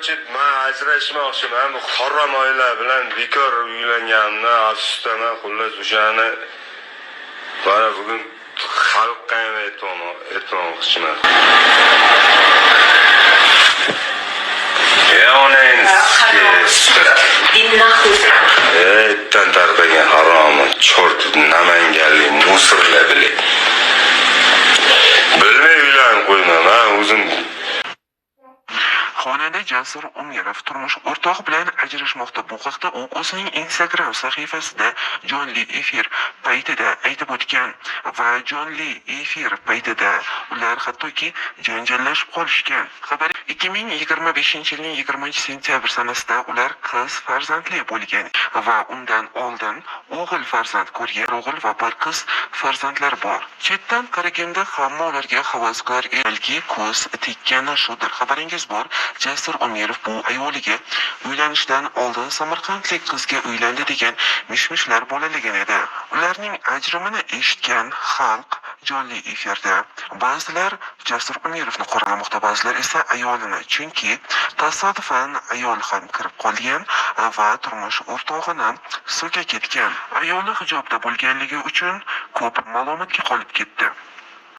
Короче, man ajrashmoqchiman. Bu harom oila bilan bekor uylanganimdan afsusdaman. Xullas, o'shani mana bugun xalqqa ham aytmoqchiman. Ey onangni Etdan tarqagan haromi, чёрт, namanganlik мусор lar bilan. Bilmay uylanib qo'yma, man o'zim. Xonanda Jasur Umirov turmush o'rtog'i bilan ajrashmoqda. Bu haqda u o'zining Instagram sahifasida jonli efir paytida aytib o'tgan va jonli efir paytida ular hattoki janjallashib qolishgan. Xabar 2025-yilning 20-sentyabr sanasida ular qiz farzandli bo'lgan va undan oldin o'g'il farzand ko'rgan, o'g'il va bir qiz farzandlari bor. Chetdan qaraganda hamma ularga havas qilar, balki ko'z tekkani shudir. Xabaringiz bor, Jasur Umirov bu ayoliga uylanishdan oldin samarqandlik qizga uylandi degan mish-mishlar bolalagan edi. Ularning ajrimini eshitgan xalq jonli efirda ba'zilar Jasur Umirovni qoralamoqda, ba'zilar esa ayolini, chunki tasodifan ayol ham kirib qolgan va turmush o'rtog'ini so'ka ketgan. Ayoli hijobda bo'lganligi uchun ko'p malomatga qolib ketdi.